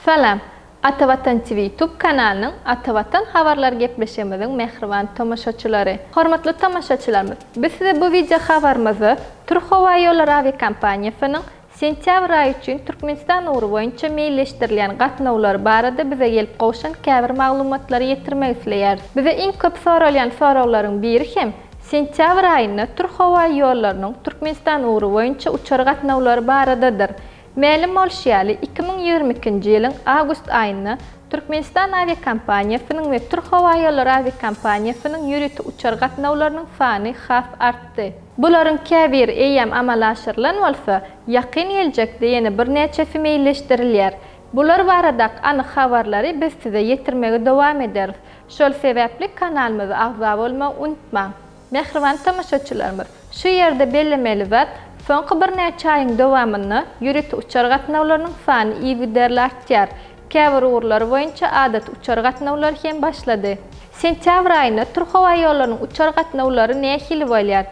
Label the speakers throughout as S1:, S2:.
S1: Salam! Atavatan TV YouTube kanalynyň Atavatan habarlar gepleşigimiziň mähriban tomaşaçylary! Hormatly tomaşaçylarymyz, biz size bu wideo habarymyzda Türkhowaýollary awiakompaniýasynyň Sentýabr aýy üçin Türkmenistan ugry boýunça meýilleşdirilýän gatnawlary barada bize gelip gowşan käbir maglumatlary ýetirmek isleýäris. Bize iň köp soralýan soraglaryň biri hem sentýabr aýynda Türkhowaýollarynyň Türkmenistan ugry boýunça uçar gatnawlary baradadyr. Mälim bolşy ýaly, 2022-nji ýylyň awgust aýynda Türkmenistan awiakompaniýasynyň we Türkhowaýollary awiakompaniýasynyň ýörite uçar gatnawlarynyň sany has artdy. Bularyň käbiri eýýäm amala aşyrylan bolsa, ýakyn geljekde ýene birnäçesi meýilleşdirilýär. Bular baradaky anyk habarlary biz size ýetirmegi dowam ederis. Şol sebäpli kanalymyza agza bolmagy unutmaň. Mähriban tomaşaçylarymyz, şu ýerde bellemeli zat, soňky birnäçe aýyň dowamynda ýörite uçar gatnawlarynyň sany yzygiderli artýar. Käbir ugurlar boýunça adaty uçar gatnawlary hem başlady. Sentýabr aýynda Türkhowaýollarynyň uçar gatnawlary nähili bolýar?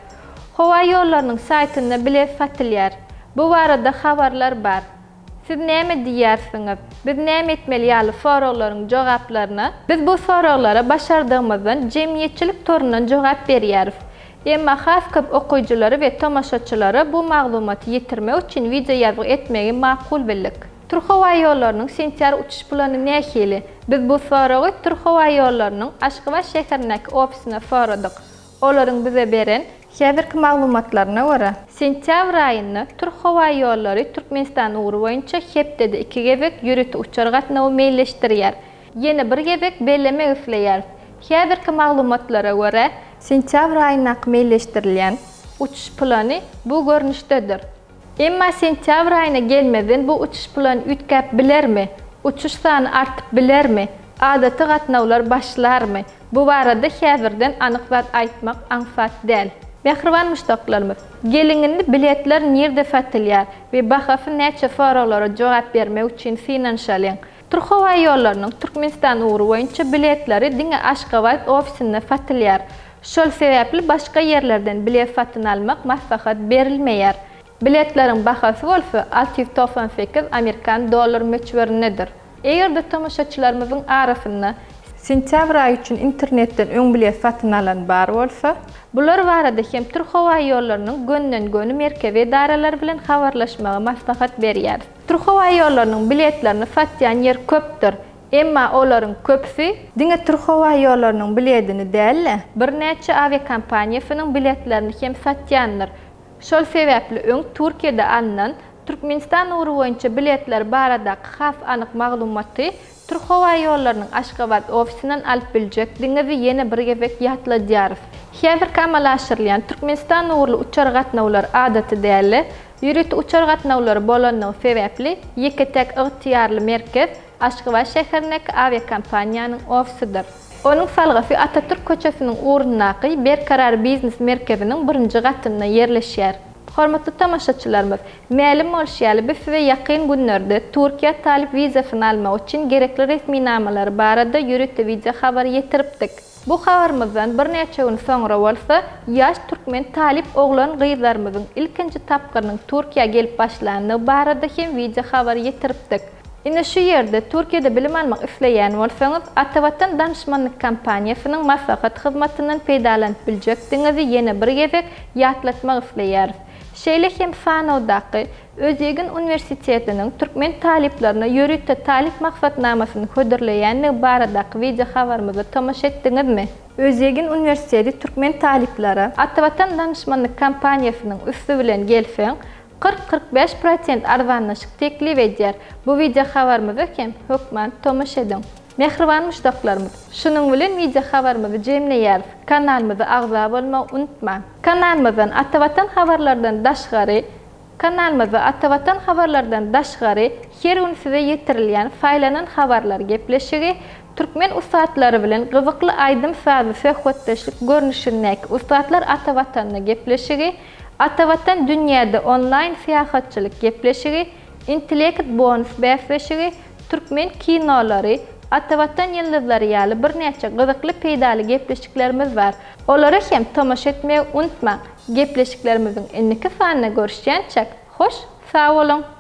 S1: Howa ýollarynyň saýtynda bilet satylýar. Bu barada habarlar bar. Siz näme diýýärsiňiz? Biz näme etmeli ýaly soraglaryň jogaplaryna biz bu soraglara başardygymyzdan jemgyýetçilik torundan jogap berýäris. Emma has köp okyjylara we tomaşaçylara bu maglumaty ýetirmek üçin wideo ýazgy etmegi makul bildik. Türkhowaýollarynyň sentýabr uçuş plany nähili? Biz bu soragy Türkhowaýollarynyň Aşgabat şäherindäki ofisine soradyk. Olaryň bize beren häzirki maglumatlaryna görä, sentýabr aýynda Türkhowaýollary Türkmenistan ugry boýunça hepdede iki gezek ýörite uçar gatnawy meýilleşdirýär. Ýene bir gezek bellemek isleýäris, häzirki maglumatlara görä, sentýabr aýyndaky meýilleşdirilýän uçuş plany bu görnüşdedir. Emma sentýabr aýyna gelmezden bu uçuş plany üýtgäp bilermi? Uçuş sany artyp bilermi? Adaty gatnawlar başlarmy? Bu barada häzirden anyk zat aýtmak aňsat däl. Mähriban muşdaklarymyz, geliň indi biletler nirde satylýar we bahasy näçe soraglara jogap bermek üçin synanyşalyň. Türkhowaýollarynyň Türkmenistan ugry boýunça biletleri diňe Aşgabat ofisinde satylýar. Şol sebäpli başga ýerlerden bilet satyn almak maslahat berilmeýär. Biletleriň bahasy bolsa 698 amerikan dollar möçberindedir. Eger-de tomaşaçylarymyzyň arasynda sentýabr aýy üçin internetden öň bilet satyn alan bar bolsa, bular barada hem Türkhowaýollarynyň gönden-göni merkezi edaralary bilen habarlaşmagy maslahat berýäris. Türkhowaýollarynyň biletlerini satýan ýer köpdür. Emma olaryň köpüsi diňe Türkhowaýollarynyň biledini däl-de, birnäçe awiakompaniýasynyň biletlerini hem satýandyr. Şol sebäpli öň Türkiýede alnan Türkmenistan ugry boýunça biletler baradaky has anyk maglumaty Türkhowaýollarynyň Aşgabat ofisinden alyp biljekdigiňizi ýene bir gezek ýatladýarys. Häzirki amala aşyrylýan Türkmenistan ugurly uçar gatnawlary adaty däl-de, ýörite uçar gatnawlary bolanlygy sebäpli ýeke-täk ygtyýarly merkez Aşgabat şäherindäki awiakompaniýanyň ofisidir. Onuň salgysy Atatürk köçesiniň ugrundaky Berkarar biznes merkeziniň birinji gatynda ýerleşýär. Hormatly tomaşaçylarymyz, mälim bolşy ýaly, biz size ýakyn günlerde Türkiýä talyp wizasyny almak üçin gerekli resminamalary barada ýörite wideo habar ýetiripdik. Bu habarymyzdan birnäçe gün soňra bolsa, ýaş türkmen talyp oglan-gyzlarymyzyň ilkinji tapgyrynyň Türkiýä gelip başlandygy barada hem wideo habar ýetiripdik. Ine şu ýerde Türkiýede bilim almak isleýän bolsaňyz, Atavatan danyşmanlyk kompaniýasynyň maslahat hyzmatyndan peýdalanyp biljekdigiňizi ýene bir gezek ýatlatmak isleýäris. Şeýle hem sanawdaky Özýegin uniwersitetiniň türkmen talyplaryna ýörite talyp maksatnamasyny hödürleýändigi baradaky wideo habarymyza tomaşa etdiňizmi? Özýegin uniwersiteti türkmen talyplara Atavatan danyşmanlyk kompaniýasynyň üsti bilen gelseň, 40-45 prosent arzanlaşyk teklip edýär. Bu wideo habarymyza hem hökman tomaşa ediň. Mähriban muşdaklarymyz, şunuň bilen wideo habarymyzy jemleýäris. Kanalymyza agza bolmagy unutmaň. Kanalymyzdan Atavatan habarlardan daşgary Kanalymyzda Atavatan habarlardan daşgary her gün size ýetirilýän saýlanan habarlar gepleşigi, türkmen ussatlary bilen gyzykly aýdym-sazly söhbetdeşlik görnüşindäki Ussatlar Ata Watanda gepleşigi, Atavatan dünýäde onlaýn syýahatçylyk gepleşigi, Intellekt bonus bäsleşigi, türkmen kinolary, Atavatan ýyldyzlary ýaly birnäçe gyzykly peýdaly gepleşiklerimiz bar. Olara hem tomaşa etmegi unutmaň! Gepleşiklerimiziň indiki sanynda görüşýänçäk, hoş sag boluň!